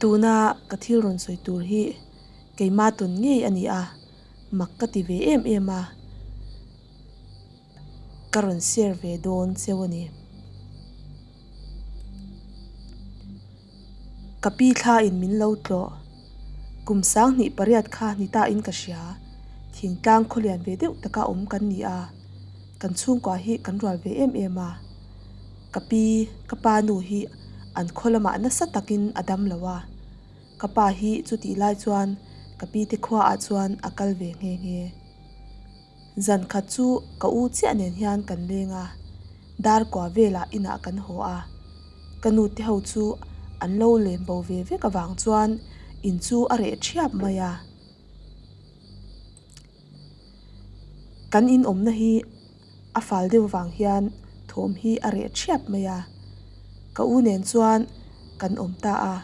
Tuna ka thil rawn sawi tur hi keima tawn ngei a ni a, mak ka ti ve em em a, ka rawn share ve dawn cheu a ni. Ka pi thla in min lo tlawh. Kum 28 kha ni ta in ka hria. Thingtlang khawlian ve deuh taka awm kan ni a, kan chhungkua hi kan rual ve em em a. Ka pi, ka pa nu hi an khaw lamah nasa takin a dam lo a. Ka pa hi chutih lai chuan ka pi te khuaah chuan a kal ve nghe nghe. Zan khat chu ka u chiah nen hian kan leng a, dar kua velah inah kan haw a. Ka nu te ho chu an lo len bo ve vek avang chuan in chu a reh thiap mai a. Kan in awmna hi a fal deuh vang hian thawm hi a reh thiap mai a. Ka u nen chuan kan awm ta a,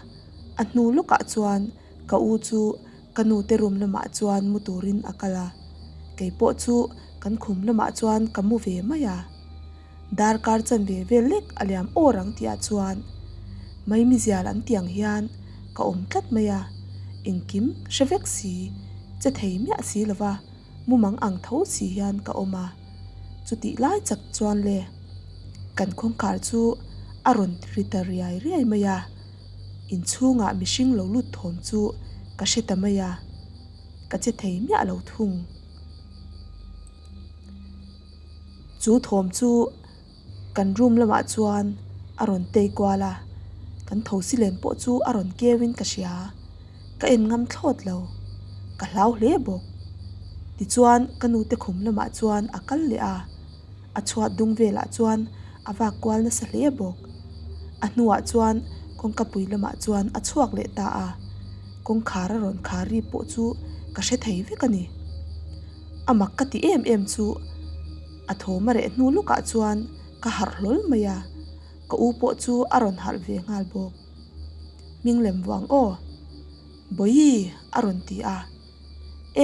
a hnu lawkah chuan ka u chu ka nu te room lamah chuan mu turin a kal a, kei pawh chu kan khum lamah chuan ka mu ve mai a. Darkar chanve vel lek a liam awr ang tih ah chuan maimizial an tih ang hian ka awm tlat mai a, engkim hre vek si, che thei miah si lova mumang ang tho si hian ka awm a. Chutih lai chak chuan le kan kawngkhar chu a rawn ri ta riai riai mai a, inchhungah mihring lo lut thawm chu ka hre ta mai a, ka che thei miah lo thung. Chu thawm chu kan room lamah chuan a rawn tei kual a, kan thosi len pawh chu a rawn keu in ka hria, ka en ngam thlawt lo, ka hlau hle bawk. Tichuan ka nu te khum lamah chuan a kal leh a, a chhuat dung velah chuan a vak kual nasa hle bawk. A hnuah chuan kawngka pui lamah chuan a chhuak leh ta a, kawngkhar a rawn khar ri pawh chu ka hre thei vek a ni. A mak ka ti em em chu a thawm a reh hnu lukah chuan ka harh hlawl mai a, ka u pawh chu a rawn harh ve nghal bawk. Hming lem vuang aw. Bawihi a rawn ti a.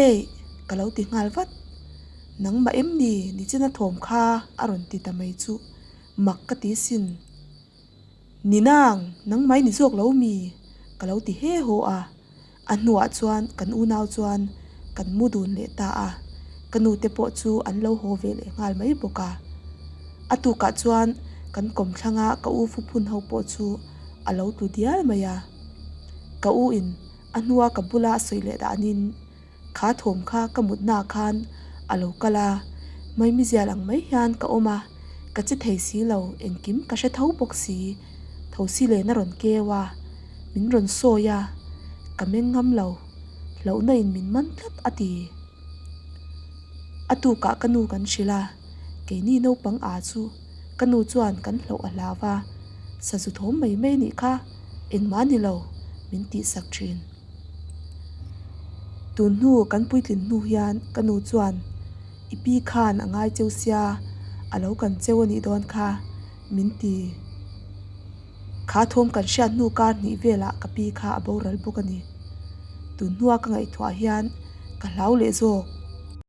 Eih ka lo ti nghal vat. Nangmah em ni nichina thawm kha a rawn ti ta mai chu mak ka ti sin. Ni nang, nangmah i ni zawk lo mi? Ka lo ti he haw a. A hnuah chuan kan unau chuan kan mu dun leh ta a, ka nu te pawh chu an lo haw ve leh nghal mai bawk a. A tukah chuan kan kawmthlanga ka u fuphun ho pawh chu a lo tlu dial mai a. Ka u in a hnua ka bula a sawi leh danin Kha thawm kha ka mutnaah khan a lo kal a, maimizial ang mai hian ka awm a, ka che thei si lo, engkim ka hre tho bawk si. Thosi len a rawn keu a, min rawn sawi a, ka meng ngam lo, hlauhna in min man tlat a ti. A tukah ka nu kan hrilh a, keini naupang a chu ka nu chuan kan hlauh a hlau a, sazu thawm mai mai nih kha engmah ni lo min tihsak thin. Tun hnu kan puitlin hnu hian ka nu chuan i pi khan a ngai cheu sia, a lo kan cheu a nih dawn kha min ti. Kha thawm kan hriat hnu kar hnih velah ka pi kha a boral bawk a ni. Tun hnua ka ngaihtuah hian ka hlau leh zawk.